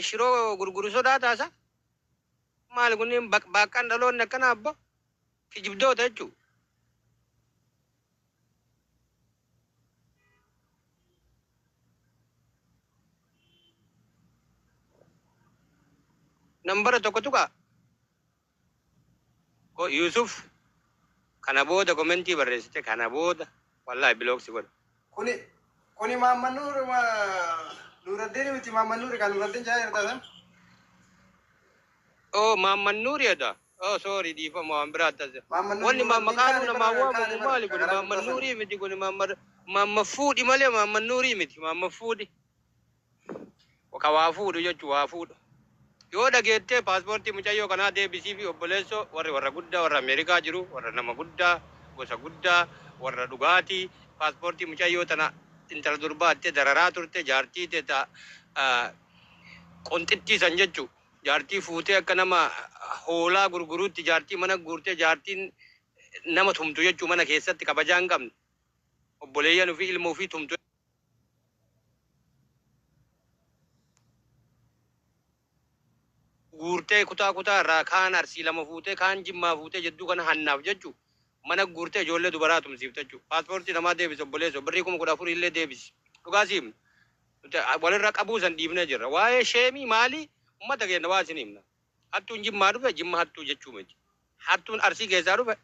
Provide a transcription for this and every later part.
Shiroo gurguru sodaataa sa? Maali kunniin baqbaaqqaan dhaloonni akkanaa abbo? Kijibdoota jechuu. Nambara tokko tuqaa. Ko Yusuf kana booda komentii barreessite kana booda wallahi block si godha. Kuni kuni Mahammad Nuur Nuuraddin miti Mahammad Nuuri kan Nuuraddin jaa jirta san. Oh Mahammad Nuuri eda. Oh sorry dhiifama waan biraa tase. Mahammad Nuuri Wanni Nuuraddin maqaanuu kaani namaa bara waamamu kaani bara maali kuni karaa Mahammad gubbaa san. Nuurii miti kuni Mahammad Mahammad fuudhi malee Mahammad Nuurii miti Mahammad fuudhi. Ka waa fuudhu jechu waa fuudhu. Yoo dhageettee paaspoortii mucayyoo kanaa deebisiifi obboleessoo warri warra guddaa warra Ameerikaa jiru warra nama guddaa gosa guddaa warra dhugaatii paaspoortii mucayyoo tana intala durbaa ittee dararaa turte jaartii tee ta qonxittii san jechu jaartii fuutee akka nama hoolaa gurguruutti jaartii mana guurtee jaartiin nama tumtu jechu mana keessatti kabajaa hin qabne obboleeyyan ufii ilma ufii tumtu guurtee kutaa kutaa irraa kaan Arsii lama fuutee kaan Jimmaa fuutee jedduu kana hannaaf jechu mana guurtee ijoollee dubaraa tumsiifte jechu. Paaspoortii namaa deebisi obboleesso birrii 14,000 illee deebisi. Dhugaa sii himna. Nuti walirra qabuu san dhiifnee jirra. Waa'ee sheemii maalii ummata keenna waa isin himna. Hattuun Jimmaa dhufe Jimma hattuu jechuu miti. Hattuun Arsii keessaa dhufe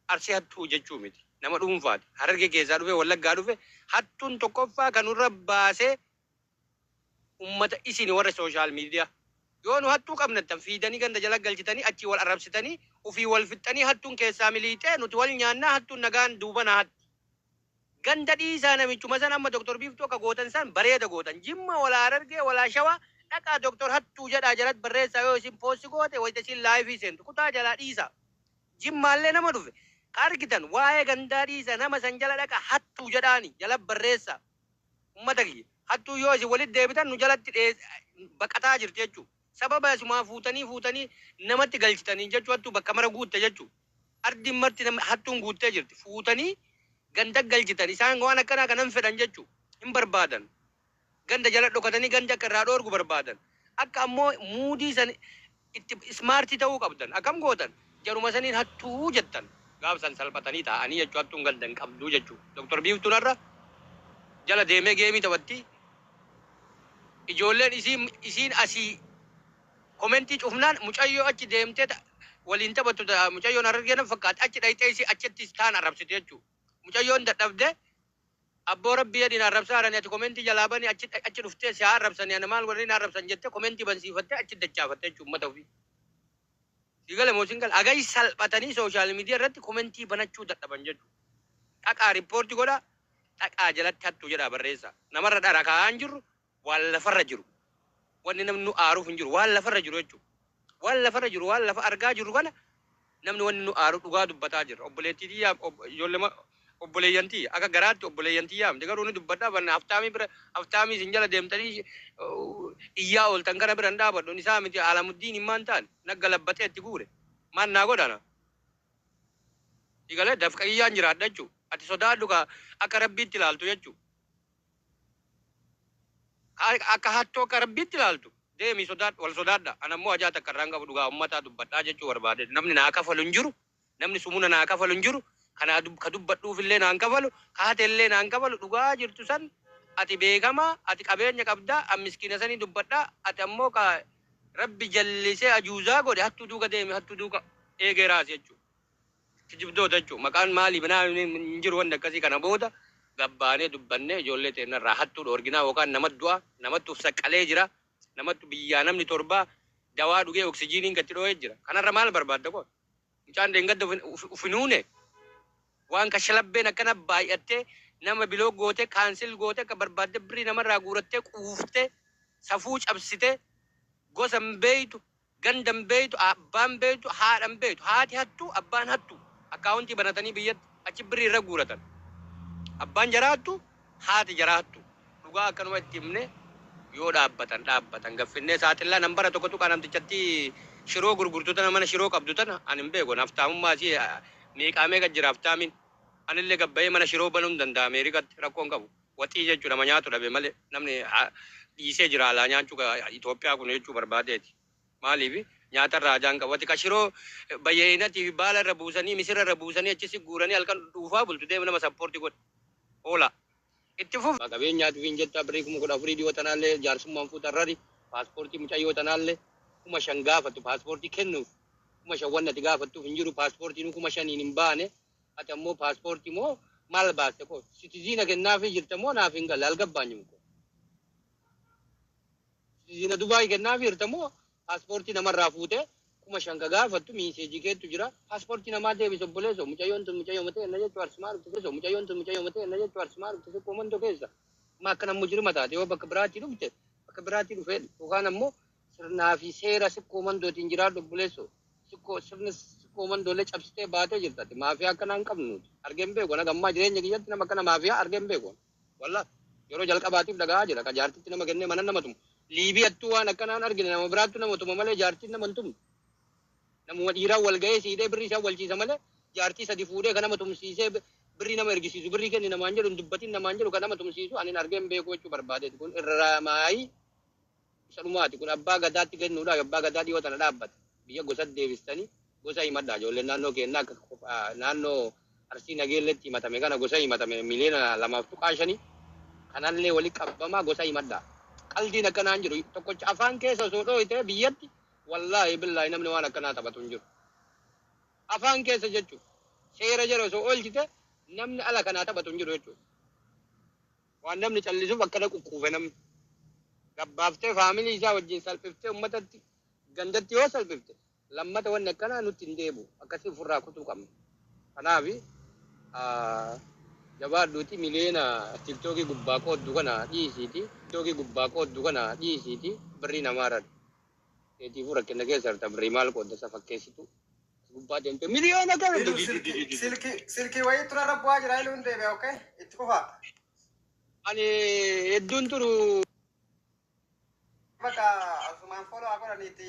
Arsii hattuu jechuu miti. Nama dhuunfaati. Harargee keessaa dhufe Wallaggaa dhufe hattuun tokkoffaa kan nurra baasee ummata isini warra social media. Yoo nu hattuu qabnattan fiidanii ganda jala galchitanii achii wal arrabsitanii ufii wal fixxanii hattuun keessaa miliiyxee nuti wal nyaannaa hattuun nagaan duubana hatti. Ganda dhiisaa namichuma san amma Doktar Biiftuu akka gootan san bareeda gootan. Jimma walaa Harargee walaa Shawaa dhaqaa Doktar hattuu jedhaa jalat barreessaa yoo isin post goote wayta isiin live seentu kutaa jalaa dhiisaa. Jimmaallee nama dhufe ka argitan waa'ee gandaa dhiisa nama san jala dhaqa hattuu jedhaani jala barreessaa. Ummata kiyya hattuun yoo isin walitti deebitan nu jalatti baqataa jirti jechuu. Sababa isumaa fuutanii fuutanii namatti galchitaniin jechuu hattuu bakka mara guutte jechuu. Ardiin marti hattuun guuttee jirti. Fuutanii ganda galchitan isaan waan akkanaa kana hin fedhan jechuu. Hin barbaadan. Ganda jala dhokatanii gandi akka irraa dhoorgu barbaadan. Akka ammoo muudii san itti ismaartii ta'uu qabdan. Akkam gootan? Jaruma saniin hattuu jettan. Gaaf san salphatanii taa'anii jechuu hattuun ganda hin qabdu jechuu. Doktar Biiftuun har'a jala deemee geemii taphatti. Ijoolleen isiin isiin asii komentii cufnaan mucayyoo achi deemtee waliin taphattu mucayyoon Harargee nan fakkaatti achi dhayxee isii achitti taan arrabsite jechuu. Mucayyoon dadhabde Abboo rabbii jedhi na arrabsaa jirani ati komentii jalaa bani achi achi dhuftee si haa arrabsani ana maal godhanii na arrabsan jettee komentii bansiifattee achi dachaafatte jechuun ummata ofii. Sii gale moo sin gale agay salphatanii social media irratti komentii banachuu dadhaban jechuudha. Dhaqaa riippoorti godhaa dhaqaa jalatti hattuu jedhaa barreessaa. Namarra dhara kaa'aa hin jirru Waan lafarra jiru. Wanni namni nu aaruuf hin jiru. Waan lafarra jiru jechuudha. Waan lafarra jiru, waan lafa argaa jirru kana namni wanni nu aaru dhugaa dubbataa jirra. Obboleettii tiyyaa, ijoollema obboleeyyan tiyya akka garaatti obboleeyyan tiyyaa miti garuu ni dubbadha. Ban haftaamii bira haftaamii isin jala deemtanii iyyaa ooltan kana bira hin dhaabadhu. Isaa miti Alamuddiin hin taane nagga labbaxee itti guure. Maal naa godhana? Galee dafqa kiyyaan jiraadha jechuudha. Ati sodaadhu ka akka rabbiitti ilaaltu jechuudha. Akka hattuu akka rabbiitti ilaaltu deemii sodaadhu wal sodaadha. Ana immoo hajaa takka irraa hin qabu dhugaa ummataa dubbadhaa jechuu barbaade. Namni naa kafalu hin jiru. Namni sumuna naa kafalu hin jiru. Kanaa ka dubbadhuuf illee naan kafalu. Ka hate illee naan kafalu. Dhugaa jirtu san ati beekamaa ati qabeenya qabdaa an miskiina sanii dubbadhaa ati ammoo ka rabbi jallisee ajuuzaa godhe hattuu duuka deemi hattuu duuka eegee raasi jechuudha. Kijibdoota jechuun maqaan maali minaa hin jiru wanni akkasii kana booda gabbaanee dubbannee ijoollee teenna irraa hattuu dhoorginaa yookaan namat du'a namattu uf saqqalee jira namattu biyyaa namni torbaa dawaa dhugee oksijiiniin gatti dhoohee jira kanarra maal barbaadda qoy mucaan dheengadda uf hin huune waan kashalabbeen akkana baay'attee nama biloo goote kaansil goote akka barbaadde birrii namarraa guurattee quuftee safuu cabsitee gosa hin beeytu Ganda hin beeytu, abbaa hin beeytu, haadha hin beeytu. Haati hattuu, abbaan hattuu. Akkaawuntii banatanii biyyatti achi birrii irra guuratan. Abbaan jaraa hattuu, haati jaraa hattuu. Dhugaa akkanuma itti himnee yoo dhaabbatan dhaabbatan gaffinnee saaxillaa nambara tokko tuqaa namtichattii shiroo gurgurtu tana mana shiroo qabdu tana ani hin beeku. Haftaamummaa isii meeqaa meeqa jira haftaamiin. Anillee gabbayee mana shiroo banuu hin danda'a Ameerikatti rakkoo hin qabu. Waxii jechuudha nama nyaatu dhabe malee namni Dhiisee jira alaa nyaachuu Itoophiyaa kun jechuu barbaadeeti. Maaliif nyaata irraa ajaan qabu. Ati ka shiroo bayyeenatii fi baala irra buusanii misira irra buusanii achi si guuranii halkan dhuufaa bultu deemu nama sappoorti godhi. Hoola. Itti fufi. Qabeenyaatiif hin jettaa birrii 14,000 dhiyoo tanaallee jaarsummaan fuutan rari paaspoortii mucayyoo tanaallee 5,000 gaafattu paaspoortii kennuuf 5,000 wanni ati gaafattuuf hin jiru paaspoortiinuu 5,000n hin baane ati ammoo paaspoortii moo maal baaste koo sitiziina kennaafii jirta moo naaf hin galle algabbaanyim ko sitiziina Dubaay kennaafii jirta moo paaspoortii namarraa fuutee 5,000 ka gaafattu miiseejii keettu jira paaspoortii namaa deebisi obboleesso mucayyoon tun mucayyoo teenna jechuu arsimaa dhufte sikkoo mucayyoon tun mucayyoo teenna jechuu arsimaa dhufte sikkoo mandoo keessa ma akkana mujrima taate yoo bakka biraatii dhufte bakka biraatii dhufee yookaan ammoo sirnaa fi seera sikkoo mandootiin jiraadhu obboleesso sikkoo sirni sikkoo mandoollee cabsitee baatee jirta ati maafiyaa akkanaa hin qabnu nuti argee hin beeku haga ammaa jireenya kiyyatti nama akkana maafiyaa argee hin beeku wallah yeroo jalqabaatiif dhaga'aa jira ka jaartitti nama kennee mana nama tumu Liibiyattuu waan akkanaa hin argine nama biraattu nama tuma malee jaartiin nama hin tumtu. Namuma dhiiraan wal ga'ee si hidhee birrii isaan wal ciisa malee jaartii sadi fuudhee ka nama tumsiisee birrii nama ergisiisu birrii kenni namaan jedhu hin dubbatin namaan jedhu ka nama tumsiisu anin argee hin beeku jechuu barbaadeeti kun irraa maayii isa dhumaati kun abbaa gadaatti kennuudhaaf abbaa gadaa dhiyoo tana dhaabbate biyya gosatti deebistanii gosa himadhaa ijoolleen naannoo keennaa akka naannoo Arsii Nageelletti himatame kana gosa himatame 2.5 miliyoona kanallee wali qabbamaa gosa himadhaa. Qaldiin akkanaa hin jiru. Tokkocha afaan keessa osoo dhooyte biyyatti wallaahi billaahi namni waan akkanaa taphatu hin jiru. Afaan keessa jechuun seera jala osoo oolchite namni ala kanaa taphatu hin jiru jechuudha. Waan namni callisuuf akkana quqquufe namni. Gabbaaftee faamilii isaa wajjin salphiftee ummatatti gandatti yoo salphifte lammata wanni akkanaa nutti hin deebi'u. Akkasii ofirraa kutuu qabna. Kanaafi jabaadhuuti miliyoona tiktookii gubbaa qooddu kana dhiisiiti tiktookii gubbaa qooddu kana dhiisiiti birrii namaa rari. Keetiifuu rakkinna keessa jirta birrii maal qoodda isa fakkeessitu as gubbaa deemtee miliyoona kana Ilu silki silki silkii wayiitu narra bu'aa jira iluun deebi'a okay itti fufaa. Ani hedduun turu. Bakka asumaan follow haa godhaniiti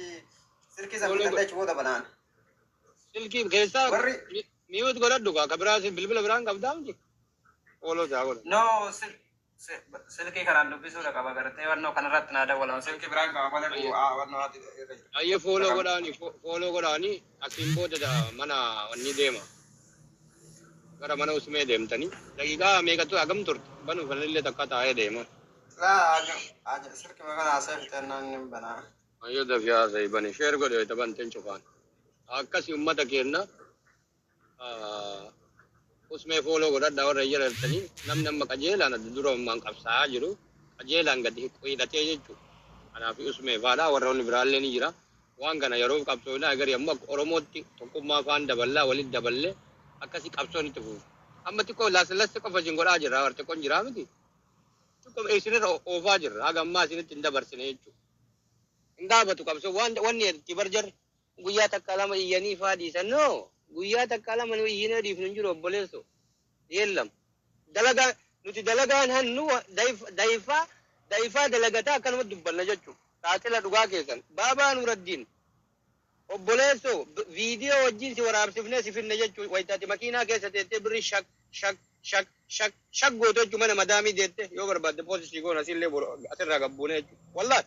silkii san Follow bitadhe godhi. achi booda banaan. Silkii keessaa Warri mute godhadhu kaa ka biraa bilbila biraan qabdaa miti. Follow isaa godha. No, silkii kanaan dubbisuudha qaba gartee wannoo kanarratti naa dawwalama. Silkii biraan qaba malee Ayyee. bu'aa wannoo haati irra jira. Ayyee follow Rakam. godhaani follow godhaani asiin booda mana wanni deema. Gara mana usmee deemtanii daqiiqaa meeqatu hagam turte banuuf anillee takka taa'ee deema. Laa aja aja silkii kana haasa'e fixannaan ni banaa. Ayyoo dafii haasa'ii bani share godhe wayita banteen cufaan. Akkasi ummata keenna usmee follow godhadhaa warra ijara jirtanii namni amma qajeelaan adda dura ammaan qabsaa'aa jiru qajeelaan gadi hidhatee jechuudha. Kanaaf usmee faadhaa warroonni biraallee ni jira. Waan kana yeroof qabsoofnaa egarii ammoo akka Oromootti tokkummaa afaan daballaa walitti daballee akkasi qabsoon itti fufa. Amma xiqqoo laasillassi qofa isin godhaa jirra war xiqqoon jiraa miti. Xiqqoo isinirra oofaa jirra haga ammaa isinitti hin dabarsine jechuudha. Hin dhaabatu qabsoo waan wanni itti barjarri guyyaa takka lama iyyanii faa dhiisan no guyyaa takka lama nu iyyinee dhiifnu hin jiru obboleesso yeellam dalagaa nuti dalagaan hannu dayfaa dayfaa dalagataa akkanuma dubbanna jechuudha saaxila dhugaa keessan baabaa nuraddiin Obboleessoo, viidiyoo wajjin si waraabsifnee si finne jechuun wayita ati makiinaa keessa teettee birrii shak shak shak shak shak gootu jechuun mana madaamii deette yoo barbaadde poosti sii goona asillee boru asirraa gad buunee jechuudha. Wallaahi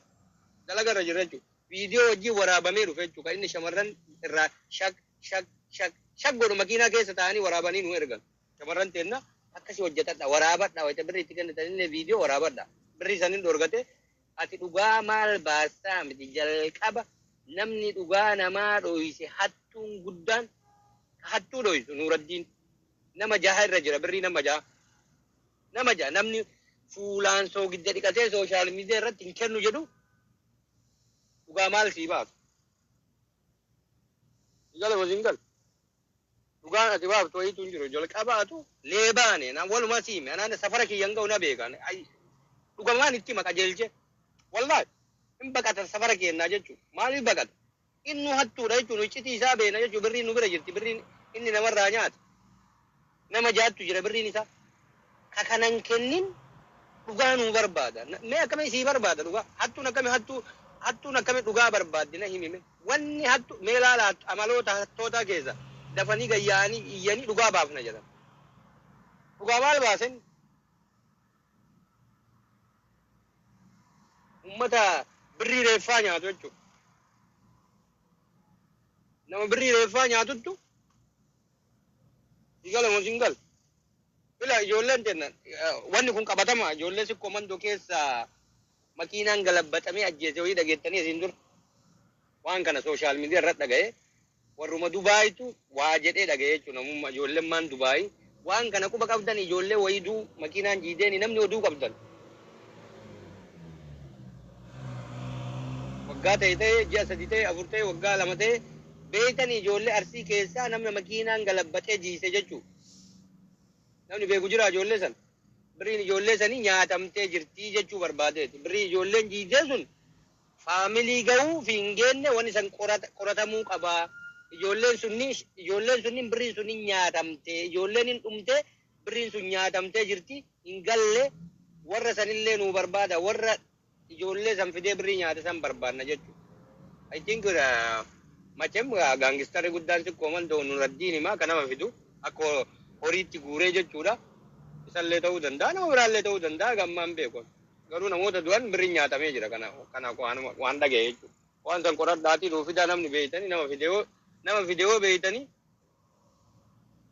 dalaga irra jirra jechuudha. Viidiyoo wajjin waraabamee dhufe jechuudha. Kan inni shamarran irraa shak shak shak shak godhu makiinaa keessa taa'anii waraabanii nu ergan. Shamarran teenna akkasi hojjetadha waraabadha wayita birrii itti kennitanillee viidiyoo waraabadha. Birrii isanin dhorgate ati dhugaa maal baastaa miti jalqaba Namni dhugaa namaa dhoyse hattuun guddaan ka hattuu dhoysu Nuuraddiin nama jaha irra jira birrii nama jaha nama jaha namni fuulaan soogidda dhiqatee sooshaal miidiyaa irratti hin kennu jedhu dhugaa maal sii baasa? Si gala moo siin galu? Dhugaan ati baaftu wayiitu hin jiru. Jalqabaatu leebaane na walumaa sii hime anaan safara kiyya hin ga'u na beekan. Dhugamaan itti hima qajeelche. Wallaahi hin baqata safara keennaa jechuudha. Maaliif baqata? Innu hattuudha jechuun iccitii isaa beekna jechuudha. Birriin nu bira jirti. Birriin inni namarraa nyaate. Nama jaattu jira birriin isaa. Ka kana hin kennin dhugaa nuu barbaada. Mee akkami sii barbaada dhugaa? Hattuun akkami hattuu hattuun akkami dhugaa barbaaddi na himi mee. Wanni hattu mee laala amaloota hattootaa keessa dafanii gad yaa'anii iyyanii dhugaa baafna jedhan. Dhugaa maal baasen? Ummata birrii reeffaa nyaatu jechuudha. Nama birrii reeffaa nyaatuttu sigala moo singal. Ila ijoolleen tenna wanni kun qabatama ijoollee sikkoo mandoo keessa makiinaan galabbaxamee ajjeese wayii dhageettanii isin dura. Waan kana social media irratti dhaga'ee warruma Dubaayitu waa jedhee dhaga'ee jechuudha. Namummaa ijoolleen maan Dubaayii waan kana quba qabdan ijoollee wayii duu makiinaan jiideeni namni oduu qabdan. Waggaa ta'e ta'e ji'a 3 ta'e 4 ta'e waggaa 2 ta'e beeytan ijoollee Arsii keessaa namni makiinaan galabbaxee jiise jechuudha. Namni beeku jira ijoollee sana. Birriin ijoollee sanii nyaatamtee jirtii jechuu barbaadeeti. Birrii ijoolleen jiisee sun faamilii gahuu fi hin geenne wanni san qoratamuu qaba. Ijoolleen sunni ijoolleen sunni birriin sunni nyaatamtee ijoolleen hin dhumtee birriin sun nyaatamtee jirti hin galle warra sanillee nuu barbaada warra ijoollee san fidee birrii nyaate san barbaanna jechuudha. I think machem gaangistarri guddaan sikkoo mandoo Nuraddiin himaa kan nama fidu akka horiitti guuree jechuudha. Isallee ta'uu danda'a nama biraallee ta'uu danda'a gammaan beeku. Garuu namoota du'an birriin nyaatamee jira kana kana waan dhaga'e jechuudha. Waan san qoradhaatii nuu fidaa namni beeytanii nama fidee beeytanii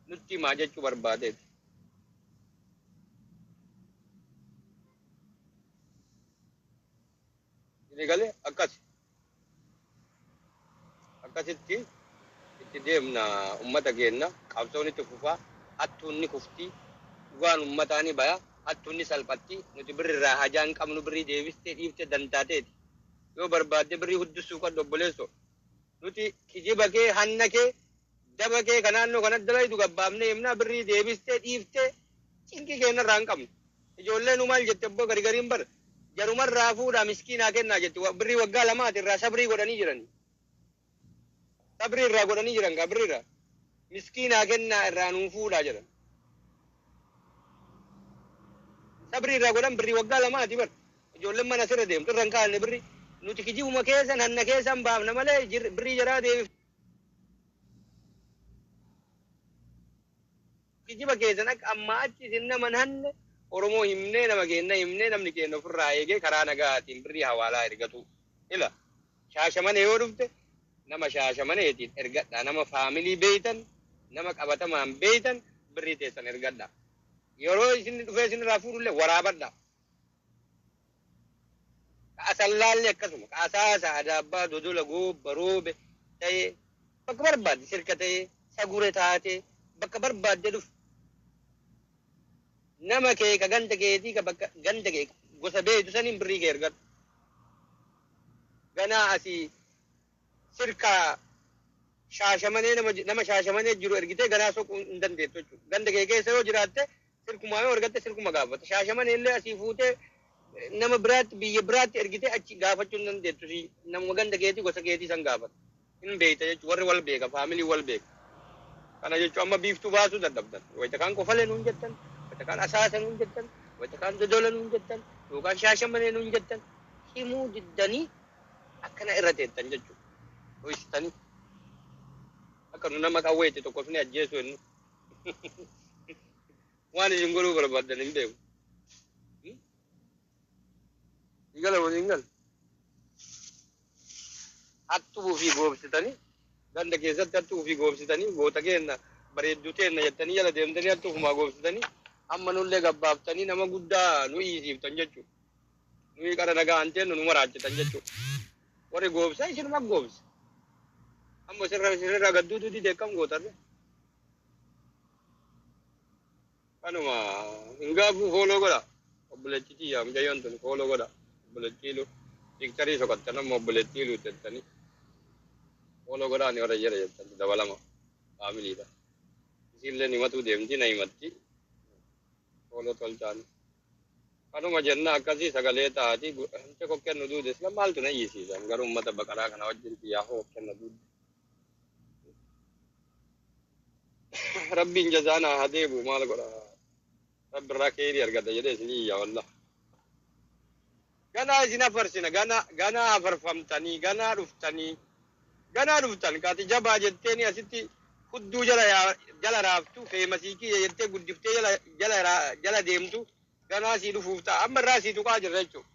nutti himaa jechuu barbaadeeti. Inni galee akkas akkasitti itti deemna ummata keenya qabsoon itti fufaa hattuun ni kufti dhugaan ummataa ni baya hattuun ni salphatti nuti birri irraa hajaa hin qabnu birrii deebistee dhiiftee dantaateeti yoo barbaadde birrii huddusuu qabdu obboleessoo nuti kijiba kee hanna kee daba kee ka naannoo kanatti dalaytu gabbaafnee himnaa birrii deebistee dhiiftee cinqii keenya irraa hin qabnu ijoollee nu maal jette obboo garigariin bar jarumarraa fuudhaa miskiinaa kennaa jetti birrii waggaa lamaati irraa sabrii godhanii jirani. Sabrii irraa godhanii jiran kaa birrii irraa miskiinaa kennaa irraa nuu fuudhaa jedhan. Sabrii irraa godhan birrii waggaa lamaati bar ijoolleen mana sirra deemtu irra hin kaa'anne birrii nuti kijibuma keessan hanna keessan baafna malee birrii jaraa deebif kijiba keessan akka ammaa achi isin nama hin hanne Oromoo himnee nama keenna himnee namni keenya ofirraa eegee karaa nagaatiin birrii hawaalaa ergatu. Ila Shaashamane yoo dhufte nama Shaashamaneetiin ergadha. Nama faamilii beeytan, nama qabatamaan beeytan birrii teessan ergadha. Yeroo isin dhufee isin irraa fuudhullee waraabadha. Ka Asallaallee akkasuma ka Asaasa, Adaabbaa, Dodola, Goobba, Roobe ta'ee bakka barbaadde sirka ta'ee sagure taatee bakka barbaadde dhufu. Nama kee ka ganda keetii ka bakka ganda kee gosa beeytu saniin birrii kee ergadhu. Ganaa asii sirka Shaashamanee nama Shaashamanee jiru ergitee ganaa soquu hin dandeettu jechuudha. Ganda kee keessa yoo jiraatte sirkumaa yoo ergatte sirkuma gaafata. Shaashamanee illee asii fuutee nama biraatti biyya biraatti ergitee achi gaafachuu hin dandeettu. Namuma ganda keetii gosa keetii san gaafata. Hin beeyta jechuudha. Warri wal beeka faamilii wal beeka. Kana jechuun amma biiftuu baasuu dadhabdan. Wayita kaan Kofalee nuun jettan, wayita kaan Asaasa nuun jettan, wayita kaan Dodola nuun jettan, yookaan Shaashamanee nuun jettan. Himuu diddanii akkana irra teettan jechuudha. Dhoysitanii. Akka nu nama qawwee itti tokkofnee ajjeesuu jennu. Waan isin godhuu barbaaddan hin beeku. Hin gala moo hin gala? Hattuu fi goobsitanii ganda keessatti hattuu fi goobsitanii goota keenna bareedduu teenna jettanii jala deemtanii hattuu fumaa goobsitanii amma nullee gabbaaftanii nama guddaa nu iisiiftan jechuudha. Nuyi qara nagaa hanteennu nu maraachitan jechuudha. Warri goobsaa isinuma goobsa. Amma sirra sirra gadduutu dide akkam gootarre. Kanuma hin gaafuu follow godha. Obboleettii tiyya mucayyoon tun follow godha. Obboleettii lu piikcharii soqattan amma obboleettii lu jettanii follow godhaa ni warra jira jettan dabalama faamiliidha. Isiillee himatuu deemti na himatti follow tolchaani. Kanuma jenna akkasii sagalee taati hante kokkeen nu duude sila maaltu na iyyisiisan garuu uummata baqaraa kana wajjin xiyyaa kokkeen na duude. Rabbiin jazaa naa haa deebi'u maal godha rabbi irraa keerii argadha jedhee isin iyya wallah. Ganaa isin afarsina gana ganaa afarfamtanii ganaa dhuftanii ganaa dhuftan kaati jabaa jetteeni asitti hudduu jala jala raaftu feemasii kiyya jettee guddiftee jala jala jala deemtu ganaa sii dhufuuf ta'a amma irraa sii tuqaa jirra jechuudha.